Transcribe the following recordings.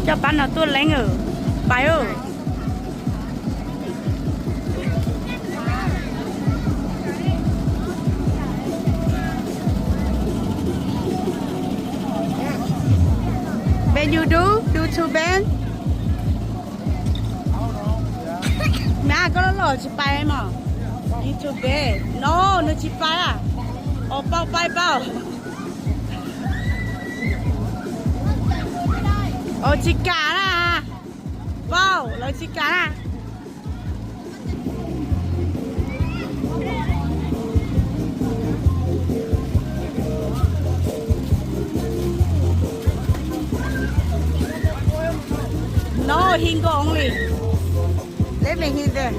Coj pab no tuaj leeb, pais. Bên you do, you too bad. Mas koj loj loj tsis pais mog. You too bad. No, nws tsis pais. Os, Pauj pais Pauj. Os, tsis kam na. Pauj, lawv tsis kam na. No, he go only. Leave me here there.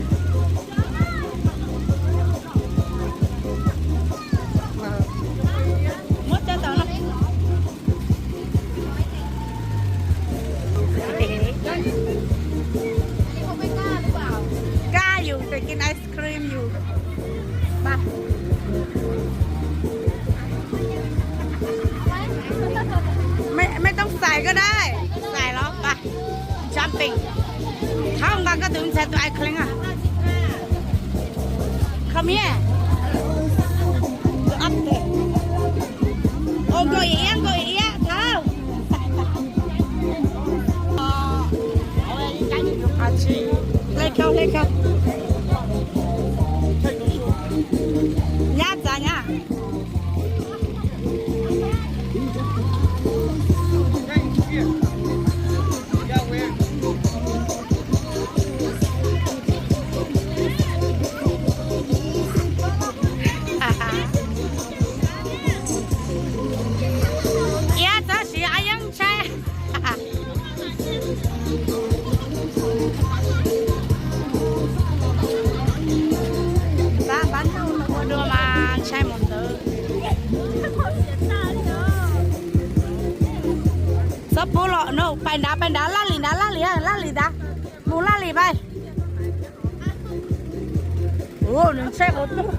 Muab coj tau no. Kab yus tes kiv ice cream yus. ไม่ต้องใส่ก็ได้ ใส่แล้วไป jumping. Thov nqa koj tus ntxhais tus ice cream. Come here. Tus ub tes. Ua nkaus ib, ua nkaus ib, thov. Hle khaub, hle khaub. Nyab txav nyab. Iab txhob siv, Iab yeej ntshai. Pab pab ntug ua dua mas ntshai mus ntawd. Txhob pub los no, pais nrad, pais nrad, laj lim nrad, laj lim, laj lim nrad. Mus laj lim pais. Ua, nws ntshai qhov twg,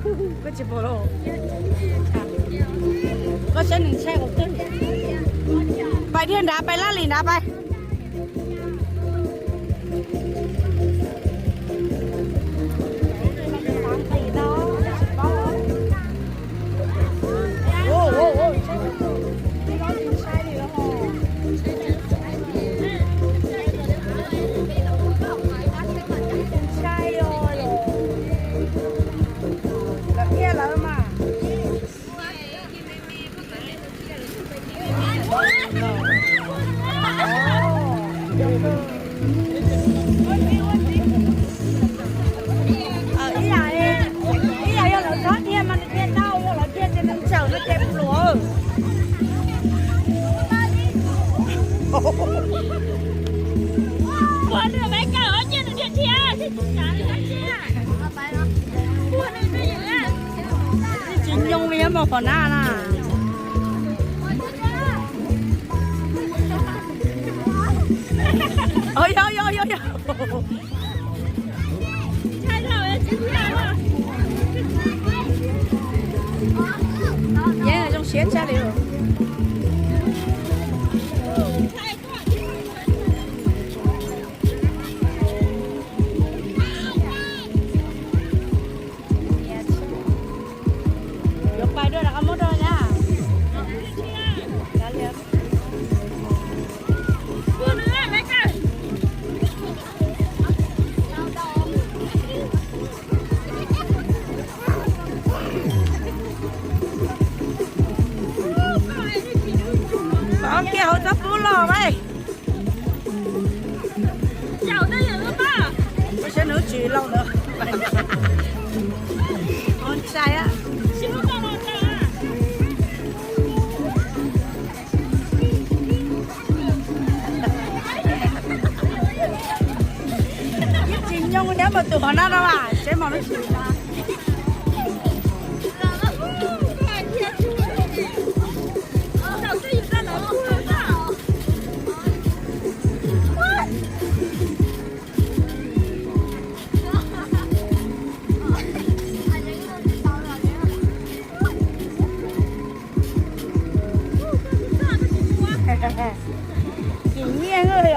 koj tsis pom los? Koj saib nws ntshai qhov twg. Pais dhia nrad, pais laj lim nrad pais. Ntshai os, lawv dhia lawv mas. Ib yam, ib yam yog lawv txhob dhia mas nws dhia tau, yog lawv dhia ces nws ntsawm no ces pluav. Tsis nyoo li mas qhov na na. Yog yog yog yog. Yeeb zoo siab tshaj li. Yuav pais dua rov qab muab rau na. Pom kiag hauv txob pub los mas. Saib nws tsis lauj ntawd. Ntshai. Ib tsis nyoog thiab mas tus hov no no as, seb mos lub tsis na. Tsis nyiaj li